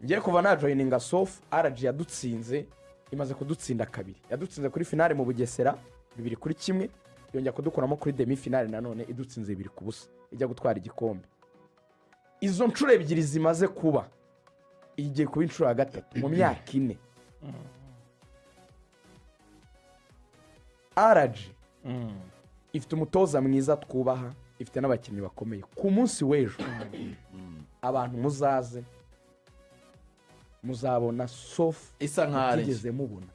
Ngiye kuva najoininga SOF, RG yadutsinze, imaze kudutsinda kabiri. Yadutsinze kuri finale mu Bugesera 2-1, yongera kudukuramo kuri demi finale nanone idutsinze 2-0, ijya gutwara igikombe. Izo nshuro ebyiri zimaze kuba, igiye kuba inshuro ya gatatu mu myaka 4. RG ifite umutoza mwiza twubaha, ifite n'abakinnyi bakomeye. Ku munsi w'ejo abantu muzaze, muzabona SOF isa nkaho ari mutigeze mubona.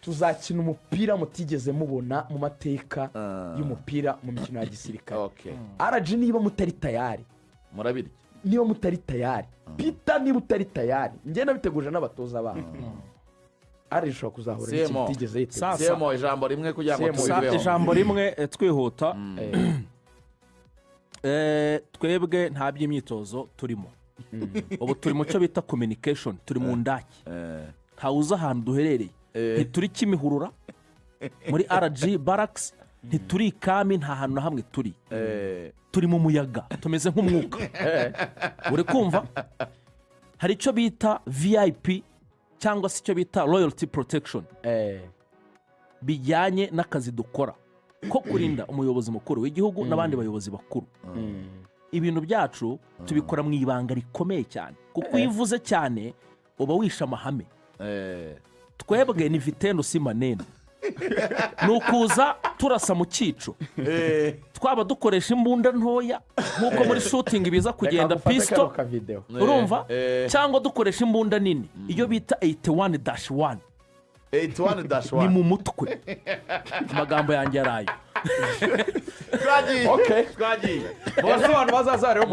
Tuzakina umupira mutigeze mubona mu mateka y'umupira mu mikino ya gisirikare. RG, niba mutari tayari, murabirya. Niba mutari tayari, Peter, niba utari tayari, njye nabiteguje n'abatoza babo, RG ishobora kuzahura n'ikintu CMO. itigeze yitegura. Sasa. CMO, ijambo rimwe kugira ngo CMO. tubiveho. Ijambo rimwe, twihuta. Twebwe nta by'imyitozo turimo ubu, turi mu cyo bita communication, turi mu ndaki. Ntawe uzi ahantu duherereye. Ntituri Kimihurura muri RG barracks, ntituri ikami, nta hantu na hamwe turi. Turi mu muyaga, tumeze nk'umwuka. Uri kumva hari icyo bita VIP cyangwa se icyo bita royalty protection bijyanye n'akazi dukora ko kurinda umuyobozi mukuru w'igihugu n'abandi bayobozi bakuru. Ibintu byacu tubikora mu ibanga rikomeye cyane, kuko iyo uvuze cyane uba wishe amahame. Twebwe ni vitendo si maneno, ni ukuza turasa mu cyico. Twaba dukoresha imbunda ntoya nk'uko muri shooting biza kugenda Reka gufate pistol, kano kavideo. Urumva, cyangwa dukoresha imbunda nini, iyo bita 81-1. 81 dash Ni 1. mu mutwe. Amagambo yanjye arayo. Twagiye. Okay. Twagiye. Bose abantu bazaza rero.